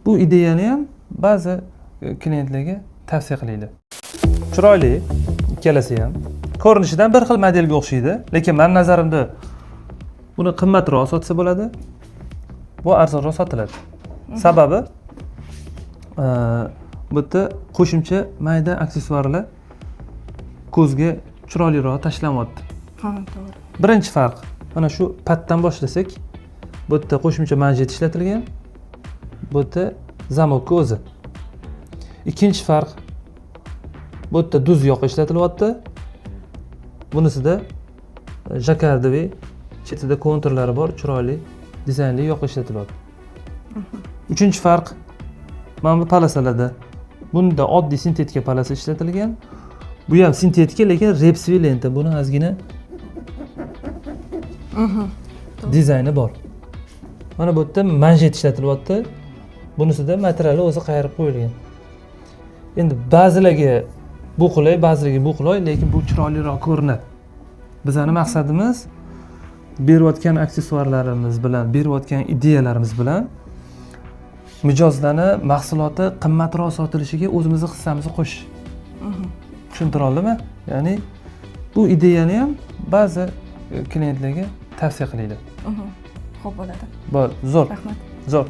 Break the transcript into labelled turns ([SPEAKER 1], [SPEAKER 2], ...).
[SPEAKER 1] Bu ideyani ham ba'zi klientlarga tavsiya qilinglar. Chiroyli ikkalasi ham, ko'rinishidan bir xil modelga o'xshaydi, lekin mani nazarimda buni qimmatroq sotsa bo'ladi, bu arzonroq sotiladi. Sababi bu yerda qo'shimcha mayda aksessuarlar ko'zga chiroyliroq tashlanyapti.
[SPEAKER 2] Ha, to'g'ri.
[SPEAKER 1] Birinchi farq mana shu patdan boshlasak, bu yerda qo'shimcha manjet ishlatilgan, bu yerda замок ni o'zi. Ikkinchi farq, bu yerda duz yoqa ishlatilyapti, bunisida жаккардовый, chetida konturlari bor, chiroyli dizaynli yoqa ishlatilyapti. Uchinchi farq mana bu полоса larda. Bunda oddiy sintetika полоса ishlatilgan, bu ham sintetika, lekin репсовый lenta, buni ozgina dizayni bor. Mana bu yerda manjet ishlatilyapti, bunisida materiali o'zi qayirib qo'yilgan. Endi ba'zilarga bu qulay, ba'zilarga bu qulay, lekin bu chiroyliroq ko'rinadi. Bizani maqsadimiz berayotgan aksessuarlarimiz bilan, berayotgan ideyalarimiz bilan mijozlarni mahsuloti qimmatroq sotilishiga o'zimizni hissamizni qo'shish. Tushuntira oldimmi? Ya'ni bu ideyani ham ba'zi klientlarga tavsiya qilinglar.
[SPEAKER 2] Xo'p bo'ladi.
[SPEAKER 1] Bo'ldi, zo'r.
[SPEAKER 2] Rahmat.
[SPEAKER 1] Zo'r.